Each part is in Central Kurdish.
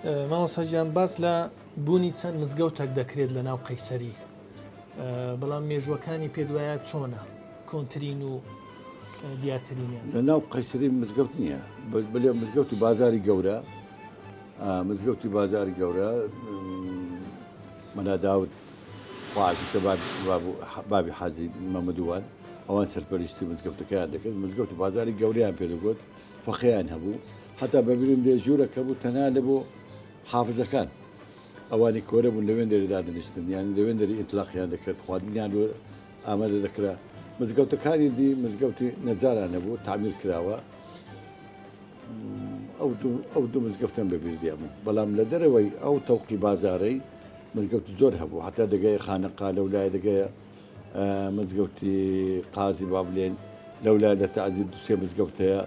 مامۆستا گیان باس لە بوونی چەند مزگەوتێک دەکرێت لە ناو قەیسەری بەڵام مێژوەکانی پێت وایە چۆنە کۆنترین و دیارترینیان؟ لە ناو قەیسەری مزگەوت نییە بلێ مزگەوتی بازاری گەورە مزگەوتی بازاری گەورە مەلا داود خواعافی کە بابی حازی مەمەدووان ئەوان سەرپەرشتی مزگەوتەکەیان دەکرد مزگەوتی بازاری گەوریان پێدەگوت فەقێیان هەبوو هەتا بەبیرم دێ ژوورەک هەبوو تەنها لە بۆ حافزەکان ئەوانی کۆرە بوون لەوێن دەرێ دادەنیشتن یان لەوێن دەری ئیتلاقیان دەکرد خواردنیان لۆ ئامادە دەکرا مزگەوتەکانی دی مزگەوتی نەجاران هەبوو تعمیر کراوە ئەو دوو ئەو دوو مزگەفتەم بەبیر دێ من بەڵام لە دەرەوەی ئەو تەوقی بازارەی مزگەوتی زۆر هەبوو حتا دەگەیە خانەقا لەو لایە دەگەیە مزگەوتی قازی با بلێن لەولا لە تەعزیب دوسێ مزگەوت هەیە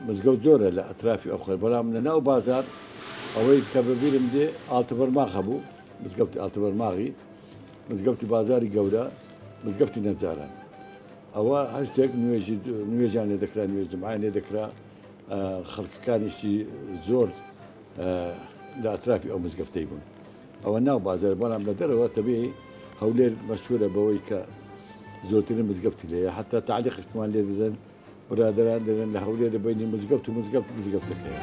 مزگەوت زۆرە لە ئەترافی ئەو خەر بەڵام لە ناو بازار ئەوەی کە بەبیرم دێ ئاڵتبەرماغ هەبوو مزگەوتی ئاڵتبەرماغی مزگەوتی بازاری گەورە مزگەوتی نەجاران ئەوە هەرسێک نوێژی نوێژیان لێ دەکرا نوێژ جمعیان لێ دەکرا خەڵکەکانیشی زۆر لە ئەترافی ئەو مزگەفتەی بوون ئەوە ناو بازار بەڵام لە دەرەوە تەبیعی هەولێر مەشهورە بەوەی کە زۆرترین مزگەفتی لێیە حتا تەعلیقێکمان لێ دەدەن برادەران دەڵێن لە هەولێر لە بەینی مزگەفت و مزگەفت مزگەفتێک هەیە.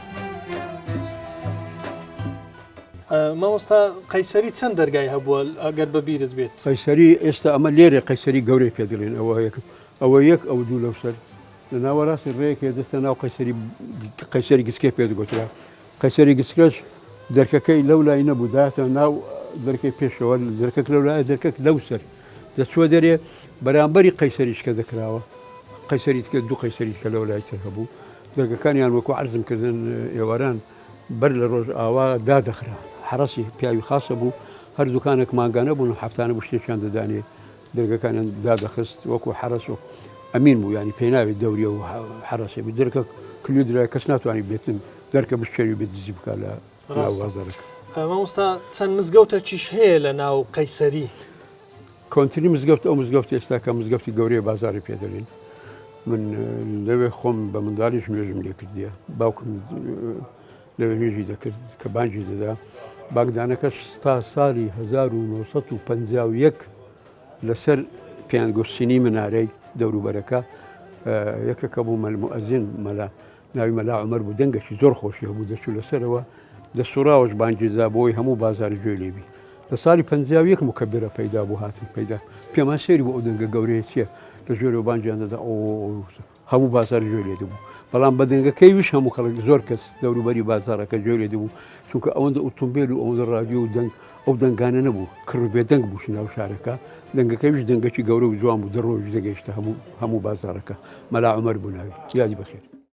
مامۆستا قەیسەری چەند دەرگای هەبووە ئەگەر بە بیرت بێت؟ قەیسەری ئێستا ئەمە لێرێ قەیسەری گەورەی پێ دەڵێن ئەوە یەک ئەوە یەک ئەو دوو لەو سەر لە ناوەڕاستی ڕێیەک هەیە دەستە ناو قەیسەری قەیسەری گسکێ پێ دەگوترا قەیسەری گسکەش دەرکەکەی لەو لای نەبوو داتە ناو دەرکەی پێشەوە دەرکەک لەو لای دەرکەک لەو سەر دەچوە دەرێ بەرامبەری قەیسەریشکە دەکراوە قەیسەری تکە دوو قەیسەری تکە لەو لای تر هەبوو دەرگەکانیان وەکو عەرزم کردن ئێواران بەر لە ڕۆژ ئاوا دادەخرا حەڕەسی پیاوی خاصە بوو هەر دوکانێک مانگانە بوون و هەفتانە بوو شتێکیان دەدانێ دەرگەکانیان دادەخست وەکو حەرەس و ئەمین بوو ینی پێناوی دەوریە و حەرەسێ بوو دەرکە کلیو درای کەس ناتوانانی بێتن دەرکە بشکێنی بێت دزی بکە لە ناو بازارەکە. مامۆستا چەند مزگەوتەکیش هەیە لە ناو قەیسەری؟ کۆنترین مزگەوت ئەو مزگەوت ئێستا کە مزگەوتی گەورەیە بازاری پێ دەلێن من لەوێ خۆم بە منداڵیش نوێژم لێ کردیە باوکم لەوێ نوێژی دەکرد کە بانگی دەدا بانگدانەکەش تا ساڵی 1951 لەسەر پێیان گوت سینی منارەی دەوروبەرەکە یەکەکە بوو مەلموئەزین مەلا ناوی مەلا عومەر بوو دەنگێکی زۆر خۆشی هەبوو دەچوو لەسەرەوە دەسوڕاوەش بانگی دەدا بۆی هەموو بازار گوێ لێبی لە ساڵی 51 مکەبرە پەیدا بوو هاتن پەیدا پێمان سەیری بوو ئەو دەنگە گەورەیە چییە لە ژێرەوە بانگیان دەدا ئەو هەموو بازار گوێ لێ دەبوو بەڵام بە دەنگەکەی ویش هەموو خەڵک زۆر کەس دەوروبەری بازارەکە گوێ لێ دەبوو چونکە ئەوەندە ئۆتۆمبیل و ئەوەندە ڕادیۆ و دەنگ ئەو دەنگانە نەبوو کڕ و بێدەنگ بوو ناو شارەکە دەنگەکەی ویش دەنگەکی گەورە و جوان بوو دەڕۆژ دەگەیشتە هەموو هەموو بازارەکە مەلا عومەر بوو ناوی یادی بەخێر.